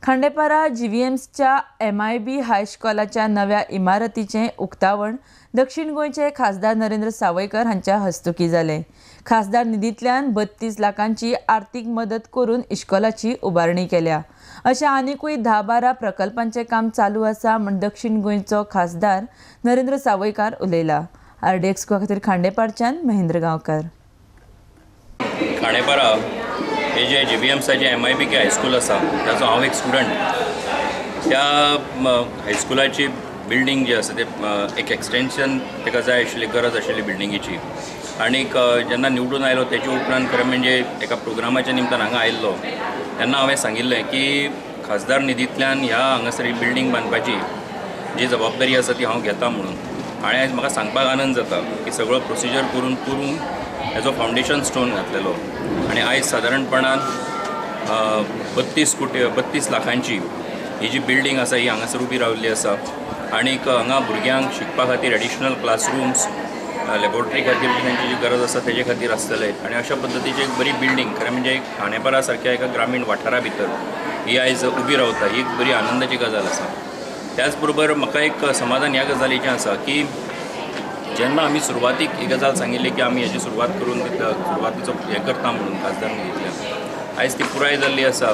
खांडेपारा जीव्हीएमच्या एमआयबी हायस्कॉलाच्या नव्या इमारतीचें उक्तावण दक्षिण गोंयचे खासदार नरेंद्र सावयकर हांच्या हस्तुकीं जालें. खासदार निधींतल्यान 32 लाखांची आर्थीक मदत करून इश्कोलाची उबारणी केल्या. अशा आनिकूय 10-12 प्रकल्पांचें काम चालू आसा म्हूण दक्षिण गोंयचो खासदार नरेंद्र सावयकार उलयला. आरडीएक्स खातीर खांडेपारच्यान महेंद्र गांवकार. खांडेपारा हे जे जीव्हीएमसाचे एमआयबीके हायस्कूल आसा ताचो हांव एक स्टुडंट. त्या हायस्कुलाची बिल्डींग जी आसा ते एक एक्सटेंशन ताका जाय आशिल्ली, गरज आशिल्ली बिल्डिंगेची. आनीक जेन्ना निवडून आयलो तेच्या उपरांत खरें म्हणजे एका प्रोग्रामाच्या निमतान हांगा आयिल्लो तेन्ना हांवें सांगिल्लें की खासदार निधींतल्यान ह्या हांगासर ही बिल्डींग बांदपाची जी जबाबदारी आसा ती हांव घेता म्हणून. आनी आयज म्हाका सांगपाक आनंद जाता की सगळो प्रोसिजर करून करून हेजो फावंडेशन स्टोन घातलेलो आनी आयज सादारणपणान 32 लाखांची ही जी बिल्डींग आसा ही हांगासर उबी रावल्ली आसा. आनीक हांगा भुरग्यांक शिकपा खातीर एडिशनल क्लासरूम्स, लॅबोरेटरी खातीर तांची जी गरज आसा तेजे खातीर आसतले. आनी अशा पद्दतीची एक बरी बिल्डींग खरें म्हणजे एक खांडेपारा सारक्या एका ग्रामीण वाठारा भितर ही आयज उबी रावता, ही एक बरी आनंदाची गजाल आसा. त्याच बरोबर म्हाका एक समाधान ह्या गजालीचें आसा की जेन्ना आमी सुरवातीक ही गजाल सांगिल्ली की आमी हेजी सुरवात करून सुरवातीचो हें करता म्हणून खासदार निधींतल्यान, आयज ती पुराय जाल्ली आसा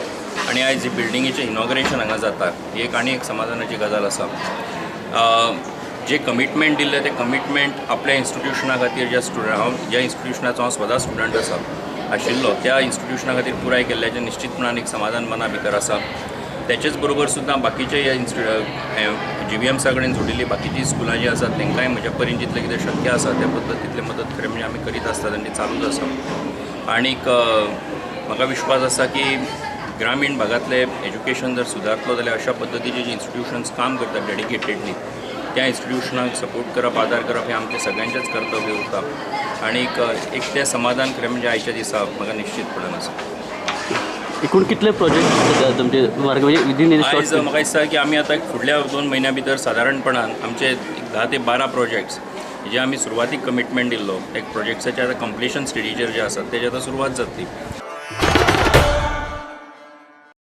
आनी आयज ही बिल्डिंगेचें इनॉग्रेशन हांगा जाता ही एक आनी एक समाधानाची गजाल आसा. जे कमिटमेंट दिल्लें तें कमिटमेंट आपल्या इन्स्टिट्युशना खातीर, ज्या स्टुडंट हांव ज्या इन्स्टिट्युशनाचो हांव स्वता स्टुडंट आसा आशिल्लो त्या इन्स्टिट्युशना खातीर पुराय केल्ल्याचें निश्चितपणान एक समाधान मना भितर आसा. त्याचेच बरोबर सुद्दां बाकीचे ह्या जीव्हीएमसा कडेन जोडिल्लीं बाकीचीं स्कुलां जीं आसात तांकांय म्हज्या परीन जितलें कितें शक्य आसा त्या पद्दतींतली मदत खरें म्हणजे आमी करीत आसतात आनी ती चालूच आसा. आनीक म्हाका विश्वास आसा की ग्रामीण भागांतलें एज्युकेशन जर सुदारतलो जाल्यार अशा पद्दतीची जी इन्स्टिट्युशन्स काम करतात डेडिकेटेडली त्या इन्स्टिट्युशनाक सपोर्ट करप, आदार करप हें आमचें सगळ्यांचेंच कर्तव्य उरता. आनीक एक तें समाधान खरें म्हणजे आयच्या दिसा म्हाका निश्चितपणान आसा. एकूण कितले प्रोजेक्ट तुमचे मार्ग म्हणजे विदीन आयज म्हाका दिसता की आमी आतां फुडल्या 2 म्हयन्या भितर सादारणपणान आमचे 10 ते 12 प्रोजेक्ट्स जे आमी सुरवातीक कमिटमेंट दिल्लो एक प्रोजेक्ट्साचे आतां कंप्लिशन स्टेजीचेर जे आसात तेजे आतां सुरवात जातली.